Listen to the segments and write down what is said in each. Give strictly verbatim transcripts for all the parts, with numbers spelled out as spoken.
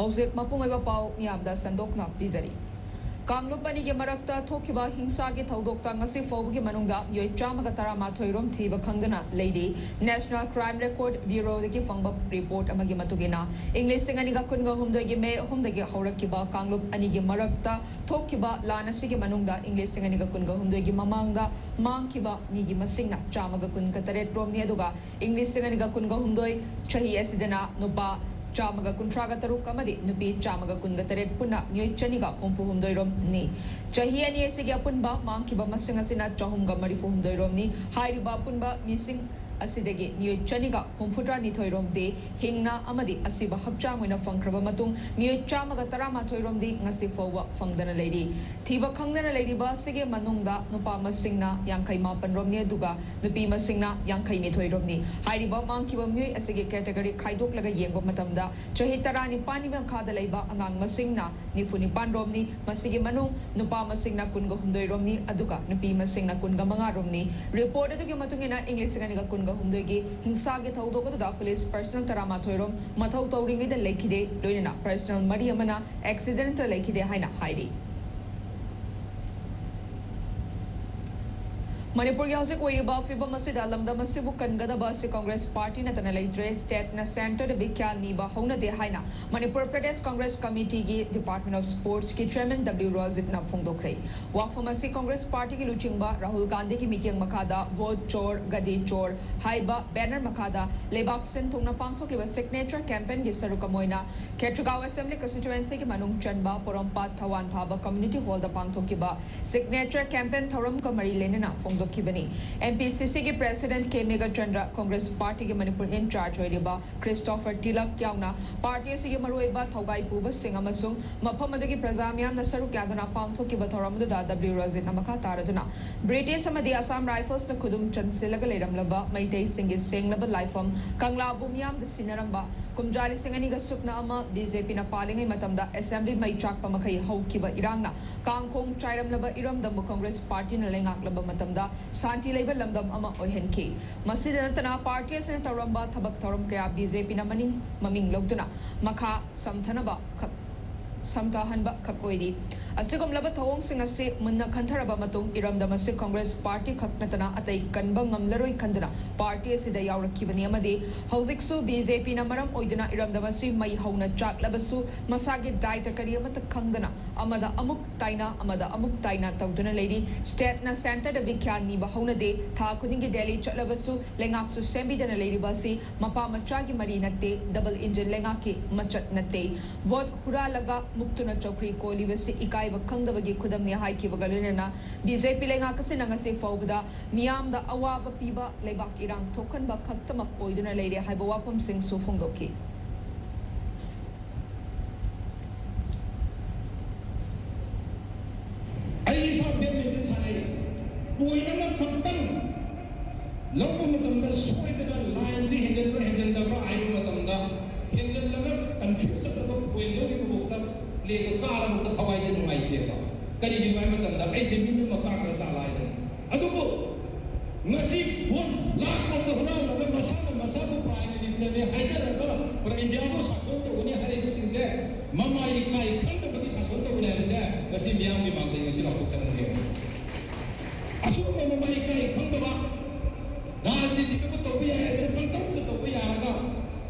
ꯍꯧꯖꯤꯛ ꯃꯄꯨꯡ ꯑꯣꯏꯕ ꯄꯥꯎ ꯃꯤꯌꯥꯝꯗ ꯁꯟꯗꯣꯛꯅ ꯄꯤꯖꯔꯤ꯫ ꯀꯥꯡꯂꯨꯞ ꯑꯅꯤꯒꯤ ꯃꯔꯛꯇ ꯊꯣꯛꯈꯤꯕ ꯍꯤꯡꯁꯥꯒꯤ ꯊꯧꯗꯣꯛꯇ ꯉꯁꯤ ꯐꯥꯎꯕꯒꯤ ꯃꯅꯨꯡꯗ ꯃꯤꯑꯣꯏ ꯆꯥꯝꯃꯒ ꯇꯔꯥꯃꯥꯊꯣꯏ ꯔꯣꯝ ꯊꯤꯕ ꯈꯪꯗꯅ ꯂꯩꯔꯤ꯫ National Crime Record Bureauꯗꯒꯤ ꯐꯪꯕ report ꯑꯃꯒꯤ ꯃꯇꯨꯡ ꯏꯟꯅ, ꯏꯪ ꯂꯤꯁꯤꯡ ꯑꯅꯤꯒ ꯀꯨꯟꯒ ꯍꯨꯝꯗꯣꯏꯒꯤ ꯃꯦ ꯑꯍꯨꯝꯗꯒꯤ ꯍꯧꯔꯛꯈꯤꯕ ꯀꯥꯡꯂꯨꯞ ꯑꯅꯤꯒꯤ ꯃꯔꯛꯇ ꯊꯣꯛꯈꯤꯕ ꯂꯥꯟ ꯑꯁꯤꯒꯤ ꯃꯅꯨꯡꯗ ꯏꯪ ꯂꯤꯁꯤꯡ ꯑꯅꯤꯒ ꯀꯨꯟꯒ ꯍꯨꯝꯗꯣꯏꯒꯤ ꯃꯃꯥꯡꯗ ꯃꯥꯡꯈꯤꯕ ꯃꯤꯒꯤ ꯃꯁꯤꯡꯅ ꯆꯥꯝꯃꯒ ꯀꯨꯟꯒ ꯇꯔꯦꯠ ꯔꯣꯝꯅꯤ, ꯑꯗꯨꯒ ꯏꯪ ꯂꯤꯁꯤꯡ ꯑꯅꯤꯒ ꯀꯨꯟꯒ ꯍꯨꯝꯗꯣꯏ ꯆꯍꯤ ꯑꯁꯤꯗꯅ ꯅꯨꯄꯥ ꯆꯥꯝꯃꯒ ꯀꯨꯟꯊ꯭ꯔꯥꯒ ꯇꯔꯨꯛ ꯑꯃꯗꯤ ꯅꯨꯄꯤ ꯆꯥꯝꯃꯒ ꯀꯨꯟꯒ ꯇꯔꯦꯠ, ꯄꯨꯟꯅ ꯃꯤꯑꯣꯏ ꯆꯅꯤꯒ ꯍꯨꯝꯐꯨ ꯍꯨꯝꯗꯣꯏ ꯔꯣꯝꯅꯤ꯫ ꯆꯍꯤ ꯑꯅꯤ ꯑꯁꯤꯒꯤ ꯑꯄꯨꯟꯕ ꯃꯥꯡꯈꯤꯕ ꯃꯁꯤꯡ ꯑꯁꯤꯅ ꯆꯍꯨꯝꯒ ꯃꯔꯤꯐꯨ ꯍꯨꯝꯗꯣꯏ ꯔꯣꯝꯅꯤ꯫ ꯍꯥꯏꯔꯤꯕ ꯑꯄꯨꯟꯕ ꯃꯤꯁꯤꯡ ꯑꯁꯤꯗꯒꯤ ꯃꯤꯑꯣꯏ ꯆꯅꯤꯒ ꯍꯨꯝꯐꯨꯇꯔꯥ ꯅꯤꯊꯣꯏ ꯔꯣꯝꯗꯤ ꯍꯤꯡꯅ ꯑꯃꯗꯤ ꯑꯁꯤꯕ ꯍꯛꯆꯥꯡ ꯑꯣꯏꯅ ꯐꯪꯈ꯭ꯔꯕ ꯃꯇꯨꯡ, ꯃꯤꯑꯣꯏ ꯆꯥꯝꯃꯒ ꯇꯔꯥꯃꯥꯊꯣꯏ ꯔꯣꯝꯗꯤ ꯉꯁꯤ ꯐꯥꯎꯕ ꯐꯪꯗꯅ ꯂꯩꯔꯤ꯫ ꯊꯤꯕ ꯈꯪꯗꯅ ꯂꯩꯔꯤꯕ ꯑꯁꯤꯒꯤ ꯃꯅꯨꯡꯗ ꯅꯨꯄꯥ ꯃꯁꯤꯡꯅ ꯌꯥꯡꯈꯩ ꯃꯥꯄꯟ ꯔꯣꯝꯅꯤ, ꯑꯗꯨꯒ ꯅꯨꯄꯤ ꯃꯁꯤꯡꯅ ꯌꯥꯡꯈꯩ ꯅꯤꯊꯣꯏ ꯔꯣꯝꯅꯤ꯫ ꯍꯥꯏꯔꯤꯕ ꯃꯥꯡꯈꯤꯕ ꯃꯤꯑꯣꯏ ꯑꯁꯤꯒꯤ category ꯈꯥꯏꯗꯣꯛꯂꯒ ꯌꯦꯡꯕ ꯃꯇꯝꯗ, ꯆꯍꯤ ꯇꯔꯥꯅꯤꯄꯥꯟꯒꯤ ꯃꯈꯥꯗ ꯂꯩꯕ ꯑꯉꯥꯡ ꯃꯁꯤꯡꯅ ꯅꯤꯐꯨ ꯅꯤꯄꯥꯟ ꯔꯣꯝꯅꯤ꯫ ꯃꯁꯤꯒꯤ ꯃꯅꯨꯡ ꯅꯨꯄꯥ ꯃꯁꯤꯡꯅ ꯀꯨꯟꯒ ꯍꯨꯝꯗꯣꯏ ꯔꯣꯝꯅꯤ, ꯑꯗꯨꯒ ꯅꯨꯄꯤ ꯃꯁꯤꯡꯅ ꯀꯨꯟꯒ ꯃꯉꯥ ꯔꯣꯝꯅꯤ꯫ Report ꯑꯗꯨꯒꯤ ꯃꯇꯨꯡ ꯏꯟꯅ, ꯏꯪ ꯂꯤꯁꯤꯡ ꯑꯅꯤꯒ ꯀꯨꯟꯒ ꯍꯨꯝꯗꯣꯏꯒꯤ ꯍꯤꯡꯁꯥꯒꯤ ꯊꯧꯗꯣꯛ ꯑꯗꯨꯗ police personnel ꯇꯔꯥꯃꯥꯊꯣꯏ ꯔꯣꯝ ꯃꯊꯧ ꯇꯧꯔꯤꯉꯩꯗ ꯂꯩꯈꯤꯗꯦ, ꯂꯣꯏꯅꯅ personnel ꯃꯔꯤ ꯑꯃꯅ accident ꯂꯩꯈꯤꯗꯦ ꯍꯥꯏꯅ ꯍꯥꯏꯔꯤ꯫ ꯃꯅꯤꯄꯨꯔꯒꯤ ꯍꯧꯖꯤꯛ ꯑꯣꯏꯔꯤꯕ ꯐꯤꯕꯝ ꯑꯁꯤꯗ ꯂꯝꯗꯝ ꯑꯁꯤꯕꯨ ꯀꯟꯒꯗꯕ ꯑꯁꯤ ꯀꯪꯒ꯭ꯔꯦꯁ ꯄꯥꯔꯇꯤ ꯅꯠꯇꯅ ꯂꯩꯇ꯭ꯔꯦ꯫ Stateꯅ centreꯗ ꯕꯤꯈ꯭ꯌꯥ ꯅꯤꯕ ꯍꯧꯅꯗꯦ ꯍꯥꯏꯅ Manipur Pradesh Congress ꯀꯃꯤꯇꯤꯒꯤ Department of Sportsꯀꯤ chairman W ꯔꯣꯖꯤꯠꯅ ꯐꯣꯡꯗꯣꯛꯈ꯭ꯔꯦ꯫ ꯋꯥꯐꯝ ꯑꯁꯤ ꯀꯪꯒ꯭ꯔꯦꯁ ꯄꯥꯔꯇꯤꯒꯤ ꯂꯨꯆꯤꯡꯕ ꯔꯥꯍꯨꯜ ꯒꯥꯟꯙꯤꯒꯤ ꯃꯤꯠꯌꯦꯡ ꯃꯈꯥꯗ "Vote Chor, Gadi Chor" ꯍꯥꯏꯕ banner ꯃꯈꯥꯗ ꯂꯩꯕꯥꯛ ꯁꯤꯟ ꯊꯨꯡꯅ ꯄꯥꯡꯊꯣꯛꯂꯤꯕ signature campaignꯒꯤ ꯁꯔꯨꯛ ꯑꯃ ꯑꯣꯏꯅ ꯈꯦꯇ꯭ꯔꯤꯒꯥꯎ Assembly Constituencyꯒꯤ ꯃꯅꯨꯡ ꯆꯟꯕ ꯄꯣꯔꯣꯝꯄꯥꯠ ꯊꯋꯥꯟ ꯊꯥꯕ Community Hallꯗ ꯄꯥꯡꯊꯣꯛꯈꯤꯕ signature campaign ꯊꯧꯔꯝꯒ ꯃꯔꯤ ꯂꯩꯅꯅ ꯐꯣꯡꯗꯣꯛꯈꯤꯕꯅꯤ꯫ MPCCꯒꯤ President ꯀꯦ ꯃꯦꯘꯆꯟꯗ꯭ꯔ, ꯀꯪꯒ꯭ꯔꯦꯁ ꯄꯥꯔꯇꯤꯒꯤ ꯃꯅꯤꯄꯨꯔ in charge ꯑꯣꯏꯔꯤꯕ ꯈ꯭ꯔꯤꯁꯇꯣꯐꯔ ꯇꯤꯂꯛ ꯌꯥꯎꯅ ꯄꯥꯔꯇꯤ ꯑꯁꯤꯒꯤ ꯃꯔꯨꯑꯣꯏꯕ ꯊꯧꯒꯥꯏ ꯄꯨꯕꯁꯤꯡ ꯑꯃꯁꯨꯡ ꯃꯐꯝ ꯑꯗꯨꯒꯤ ꯄ꯭ꯔꯖꯥ ꯃꯤꯌꯥꯝꯅ ꯁꯔꯨꯛ ꯌꯥꯗꯨꯅ ꯄꯥꯡꯊꯣꯛꯈꯤꯕ ꯊꯧꯔꯝ ꯑꯗꯨꯗ W ꯔꯣꯖꯤꯠꯅ ꯃꯈꯥ ꯇꯥꯔꯗꯨꯅ, British ꯑꯃꯗꯤ Assam Riflesꯅ ꯈꯨꯗꯨꯝ ꯆꯟꯁꯤꯜꯂꯒ ꯂꯩꯔꯝꯂꯕ ꯃꯩꯇꯩꯁꯤꯡꯒꯤ ꯁꯦꯡꯂꯕ ꯂꯥꯏꯐꯝ ꯀꯪꯂꯥꯕꯨ ꯃꯤꯌꯥꯝꯗ ꯁꯤꯟꯅꯔꯝꯕ, ꯀꯨꯝꯖꯥ ꯂꯤꯁꯤꯡ ꯑꯅꯤꯒ ꯁꯨꯞꯅ ꯑꯃ BJPꯅ ꯄꯥꯜꯂꯤꯉꯩ ꯃꯇꯝꯗ Assembly ꯃꯩ ꯆꯥꯛꯄ ꯃꯈꯩ ꯍꯧꯈꯤꯕ ꯏꯔꯥꯡꯅ ꯀꯥꯡꯈꯣꯡ ꯆꯥꯏꯔꯝꯂꯕ ꯏꯔꯝꯗꯝꯕꯨ ꯀꯪꯒ꯭ꯔꯦꯁ ꯄꯥꯔꯇꯤꯅ ꯂꯩꯉꯥꯛꯂꯕ ꯃꯇꯝꯗ ꯁꯥꯟꯇꯤ ꯂꯩꯕ ꯂꯝꯗꯝ ꯑꯃ ꯑꯣꯏꯍꯟꯈꯤ꯫ ꯃꯁꯤꯗ ꯅꯠꯇꯅ ꯄꯥꯔꯇꯤ ꯑꯁꯤꯅ ꯇꯧꯔꯝꯕ ꯊꯕꯛ ꯊꯧꯔꯝ ꯀꯌꯥ ꯕꯤ ꯖꯦ ꯄꯤꯅ ꯃꯅꯤꯡ ꯃꯃꯤꯡ ꯂꯧꯗꯨꯅ ꯃꯈꯥ ꯁꯝꯊꯅꯕ ꯈꯛ ꯁꯝꯊꯍꯟꯕ ꯈꯛ ꯑꯣꯏꯔꯤ꯫ ꯑꯁꯤꯒꯨꯝꯂꯕ ꯊꯧꯑꯣꯡꯁꯤꯡ ꯑꯁꯤ ꯃꯨꯟꯅ ꯈꯟꯊꯔꯕ ꯃꯇꯨꯡ ꯏꯔꯝꯗꯝ ꯑꯁꯤ ꯀꯪꯒ꯭ꯔꯦꯁ ꯄꯥꯔꯇꯤ ꯈꯛ ꯅꯠꯇꯅ ꯑꯇꯩ ꯀꯟꯕ ꯉꯝꯂꯔꯣꯏ ꯈꯟꯗꯨꯅ ꯄꯥꯔꯇꯤ ꯑꯁꯤꯗ ꯌꯥꯎꯔꯛꯈꯤꯕꯅꯤ ꯑꯃꯗꯤ ꯍꯧꯖꯤꯛꯁꯨ ꯕꯤ ꯖꯦ ꯄꯤꯅ ꯃꯔꯝ ꯑꯣꯏꯗꯨꯅ ꯏꯔꯝꯗꯝ ꯑꯁꯤ ꯃꯩ ꯍꯧꯅ ꯆꯥꯛꯂꯕꯁꯨ ꯃꯁꯥꯒꯤ ꯗꯥꯏꯇ ꯀꯔꯤ ꯑꯃꯠꯇ ꯈꯪꯗꯅ ꯑꯃꯗ ꯑꯃꯨꯛ ꯇꯥꯏꯅ ꯑꯃꯗ ꯑꯃꯨꯛ ꯇꯥꯏꯅ ꯇꯧꯗꯨꯅ ꯂꯩꯔꯤ꯫ ꯁ꯭ꯇꯦꯠꯅ ꯁꯦꯟꯇꯔꯗ ꯕꯤꯈ꯭ꯌꯥ ꯅꯤꯕ ꯍꯧꯅꯗꯦ꯫ ꯊꯥ ꯈꯨꯗꯤꯡꯒꯤ ꯗꯦꯜꯂꯤ ꯆꯠꯂꯕꯁꯨ ꯂꯩꯉꯥꯛꯁꯨ ꯁꯦꯝꯕꯤꯗꯅ ꯂꯩꯔꯤꯕ ꯑꯁꯤ ꯃꯄꯥ ꯃꯆꯥꯒꯤ ꯃꯔꯤ ꯅꯠꯇꯦ, ꯗꯕꯜ ꯏꯟꯖꯤꯟ ꯂꯩꯉꯥꯛꯀꯤ ꯃꯆꯠ ꯅꯠꯇꯦ꯫ ꯚꯣꯠ ꯍꯨꯔꯥꯜꯂꯒ ꯃꯨꯛꯇꯨꯅ ꯆꯧꯀ꯭ꯔꯤ ꯀꯣꯜꯂꯤꯕꯁꯤ ꯏꯀꯥꯏꯕ ꯈꯪꯗꯕꯒꯤ ꯈꯨꯗꯝꯅꯤ ꯍꯥꯏꯈꯤꯕꯒ ꯂꯣꯏꯅꯅ ꯕꯤ ꯖꯦ ꯄꯤ ꯂꯩꯉꯥꯛ ꯑꯁꯤꯅ ꯉꯁꯤ ꯐꯥꯎꯕꯗ ꯃꯤꯌꯥꯝꯗ ꯑꯋꯥꯕ ꯄꯤꯕ, ꯂꯩꯕꯥꯛ ꯏꯔꯥꯡ ꯊꯣꯛꯍꯟꯕ ꯈꯛꯇꯃꯛ ꯑꯣꯏꯗꯨꯅ ꯂꯩꯔꯦ ꯍꯥꯏꯕ ꯋꯥꯐꯝꯁꯤꯡꯁꯨ ꯐꯣꯡꯗꯣꯛꯈꯤ꯫ ꯑꯩ ꯏꯁꯥ ꯕꯦꯠꯃꯤꯟꯇꯟ ꯁꯥꯟꯅꯩ꯫ ꯄꯣꯏꯟ ꯑꯃꯈꯛꯇꯪ ꯂꯧꯕ ꯃꯇꯝꯗ ꯁꯣꯏꯗꯅ ꯂꯥꯏꯟꯁꯤ ꯍꯦꯟꯖꯟꯕ꯭ꯔꯥ ꯍꯦꯟꯖꯟꯗꯕ꯭ꯔꯥ ꯍꯥꯏꯕ ꯃꯇꯝꯗ ꯍꯦꯟꯖꯜꯂꯒ ꯀꯟꯐ꯭ꯌꯨꯁ ꯆꯠꯂꯒ ꯄꯣꯏꯟ ꯂꯧꯔꯤꯕꯐꯥꯎꯗ ꯄ꯭ꯂꯦꯗꯣ ꯀꯥꯔꯐꯥꯎꯗ ꯊꯋꯥꯏꯁꯦ ꯅꯨꯡꯉꯥꯏꯇꯦꯕ꯫ ꯀꯔꯤꯒꯤꯅꯣ ꯍꯥꯏꯕ ꯃꯇꯝꯗ ꯑꯩꯁꯦ ꯃꯤꯠꯅ ꯃꯀꯥ ꯈꯔ ꯆꯥꯜꯂ ꯍꯥꯏꯗꯅ꯫ ꯑꯗꯨꯕꯨ ꯉꯁꯤ ꯚꯣꯠ ꯂꯥꯛ ꯀꯣꯝꯗ ꯍꯨꯔꯥꯜꯂꯒ ꯃꯁꯥꯅ ꯃꯁꯥꯕꯨ ꯄ꯭ꯔꯥꯏꯝ ꯃꯤꯅꯤꯁꯇꯔꯅꯤ ꯍꯥꯏꯖꯔꯒ ꯄꯨꯔꯥ ꯏꯟꯗꯤꯌꯥꯕꯨ ꯁꯥꯁꯣꯟ ꯇꯧꯒꯅꯤ ꯍꯥꯏꯔꯤꯕꯁꯤꯡꯁꯦ ꯃꯃꯥꯏ ꯏꯀꯥꯏ ꯈꯪꯗꯕꯒꯤ ꯁꯥꯁꯣꯟ ꯇꯧꯒꯅꯤ ꯍꯥꯏꯕꯁꯦ ꯉꯁꯤ ꯃꯤꯌꯥꯝꯒꯤ ꯃꯥꯡꯗ ꯉꯁꯤ ꯂꯥꯎꯊꯣꯛꯆꯅꯤꯡꯉꯦ꯫ ꯑꯁꯤꯒꯨꯝꯕ ꯃꯃꯥꯏ ꯏꯀꯥꯏ ꯈꯪꯗꯕ ꯔꯥꯖꯅꯤꯇꯤꯗꯕꯨ ꯇꯧꯕ ꯌꯥꯏ ꯍꯥꯏꯗꯅ ꯄꯪꯇꯧꯗ ꯇꯧꯕ ꯌꯥꯔꯒ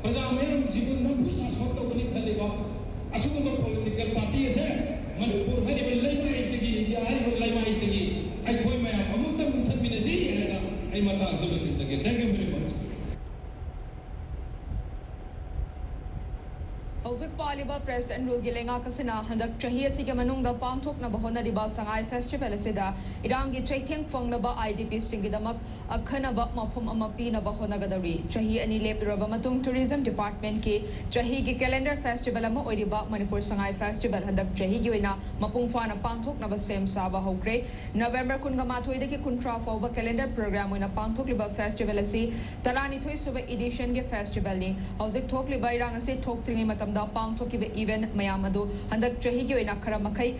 ꯄ꯭ꯔꯖꯥ ꯃꯌꯥꯝꯁꯤꯕꯨ ꯅꯝꯐꯨ ꯁꯥꯁꯣꯟ ꯇꯧꯒꯅꯤ ꯈꯜꯂꯤꯕ ꯑꯁꯤꯒꯨꯝꯕ ꯄꯣꯂꯤꯇꯤꯀꯦꯜ ꯄꯥꯔꯇꯤ ꯑꯁꯦ ꯃꯅꯤꯄꯨꯔ ꯍꯥꯏꯔꯤꯕ ꯂꯩꯃꯥꯏꯁꯤꯗꯒꯤ, ꯏꯟꯗꯤꯌꯥ ꯍꯥꯏꯔꯤꯕ ꯂꯩꯃꯥꯏꯁꯤꯗꯒꯤ ꯑꯩꯈꯣꯏ ꯃꯌꯥꯝ ꯑꯃꯨꯛꯇꯪ ꯃꯨꯊꯠꯃꯤꯟꯅꯁꯤ ꯍꯥꯏꯔꯒ ꯑꯩ ꯃꯇꯥꯡꯁꯤ ꯂꯣꯏꯁꯤꯟꯖꯒꯦ꯫ Thank you very much. ꯍꯧꯖꯤꯛ ꯄꯥꯜꯂꯤꯕ ꯄ꯭ꯔꯦꯁꯤꯗꯦꯟ ꯔꯨꯜꯒꯤ ꯂꯩꯉꯥꯛ ꯑꯁꯤꯅ ꯍꯟꯗꯛ ꯆꯍꯤ ꯑꯁꯤꯒꯤ ꯃꯅꯨꯡꯗ ꯄꯥꯡꯊꯣꯛꯅꯕ ꯍꯣꯠꯅꯔꯤꯕ ꯁꯉꯥꯏ ꯐꯦꯁꯇꯤꯚꯦꯜ ꯑꯁꯤꯗ ꯏꯔꯥꯡꯒꯤ ꯆꯩꯊꯦꯡ ꯐꯪꯅꯕ ꯑꯥꯏ ꯗꯤ ꯄꯤꯁꯤꯡꯒꯤꯗꯃꯛ ꯑꯈꯟꯅꯕ ꯃꯐꯝ ꯑꯃ ꯄꯤꯅꯕ ꯍꯣꯠꯅꯒꯗꯧꯔꯤ꯫ ꯆꯍꯤ ꯑꯅꯤ ꯂꯦꯞꯂꯨꯔꯕ ꯃꯇꯨꯡ ꯇꯨꯔꯤꯖꯝ ꯗꯤꯄꯥꯔꯠꯃꯦꯟꯠꯀꯤ ꯆꯍꯤꯒꯤ ꯀꯦꯂꯦꯟꯗꯔ ꯐꯦꯁꯇꯤꯚꯦꯜ ꯑꯃ ꯑꯣꯏꯔꯤꯕ ꯃꯅꯤꯄꯨꯔ ꯁꯉꯥꯏ ꯐꯦꯁꯇꯤꯚꯦꯜ ꯍꯟꯗꯛ ꯆꯍꯤꯒꯤ ꯑꯣꯏꯅ ꯃꯄꯨꯡ ꯐꯥꯅ ꯄꯥꯡꯊꯣꯛꯅꯕ ꯁꯦꯝ ꯁꯥꯕ ꯍꯧꯈ꯭ꯔꯦ꯫ ꯅꯕꯦꯝꯕꯔ ꯀꯨꯟꯒ ꯃꯥꯊꯣꯏꯗꯒꯤ ꯀꯨꯟꯊ꯭ꯔꯥ ꯐꯥꯎꯕ ꯀꯦꯂꯦꯟꯗꯔ ꯄ꯭ꯔꯣꯒ꯭ꯔꯥꯝ ꯑꯣꯏꯅ ꯄꯥꯡꯊꯣꯛꯂꯤꯕ ꯐꯦꯁꯇꯤꯚꯦꯜ ꯑꯁꯤ ꯇꯔꯥꯅꯤꯊꯣꯏ ꯁꯨꯕ ꯏꯗꯤꯁꯟꯒꯤ ꯐꯦꯁꯇꯤꯚꯦꯜꯅꯤ꯫ ꯍꯧꯖꯤꯛ ꯊꯣꯛꯂꯤꯕ ꯏꯔꯥꯡ ꯑꯁꯤ ꯊꯣꯛꯇ꯭ꯔꯤꯉꯩ ꯃꯇꯝꯗ ꯄꯥꯡꯊꯣꯛꯈꯤꯕ ꯏꯚꯦꯟꯠ ꯃꯌꯥꯝ ꯑꯗꯨ ꯍꯟꯗꯛ ꯆꯍꯤꯒꯤ ꯑꯣꯏꯅ ꯈꯔ ꯃꯈꯩ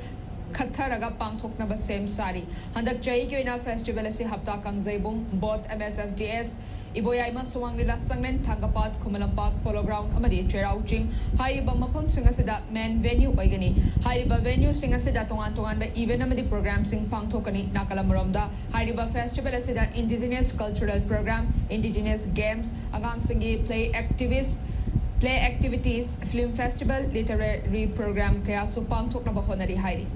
ꯈꯠꯊꯔꯒ ꯄꯥꯡꯊꯣꯛꯅꯕ ꯁꯦꯝ ꯁꯥꯔꯤ꯫ ꯍꯟꯗꯛ ꯆꯍꯤꯒꯤ ꯑꯣꯏꯅ ꯐꯦꯁꯇꯤꯚꯦꯜ ꯑꯁꯤ ꯍꯞꯇꯥ ꯀꯥꯡꯖꯩꯕꯨꯡ, ꯕꯣꯠ, ꯑꯦꯝ ꯑꯦꯁ ꯑꯦꯐ ꯗꯤ ꯑꯦꯁ, ꯏꯕꯣꯌꯥꯏꯃ ꯁꯨꯃꯥꯡ ꯂꯤꯂꯥ ꯁꯪꯂꯦꯟ, ꯊꯥꯡꯒꯄꯥꯠ, ꯈꯨꯃꯟ ꯂꯝꯄꯥꯛ ꯄꯣꯂꯣ ꯒ꯭ꯔꯥꯎꯟ ꯑꯃꯗꯤ ꯆꯩꯔꯥꯎ ꯆꯤꯡ ꯍꯥꯏꯔꯤꯕ ꯃꯐꯝꯁꯤꯡ ꯑꯁꯤꯗ ꯃꯦꯟ ꯚꯦꯅ꯭ꯌꯨ ꯑꯣꯏꯒꯅꯤ꯫ ꯍꯥꯏꯔꯤꯕ ꯚꯦꯅ꯭ꯌꯨꯁꯤꯡ ꯑꯁꯤꯗ ꯇꯣꯉꯥꯟ ꯇꯣꯉꯥꯟꯕ ꯏꯚꯦꯟꯠ ꯑꯃꯗꯤ ꯄ꯭ꯔꯣꯒ꯭ꯔꯥꯝꯁꯤꯡ ꯄꯥꯡꯊꯣꯛꯀꯅꯤ꯫ ꯅꯥꯀꯜ ꯑꯃꯔꯣꯝꯗ ꯍꯥꯏꯔꯤꯕ ꯐꯦꯁꯇꯤꯚꯦꯜ ꯑꯁꯤꯗ indigenous cultural programme, indigenous games, ꯑꯉꯥꯡꯁꯤꯡꯒꯤ play activities play activities, film festival, literary programme ꯀꯌꯥꯁꯨ ꯄꯥꯡꯊꯣꯛꯅꯕ ꯍꯣꯠꯅꯔꯤ ꯍꯥꯏꯔꯤ꯫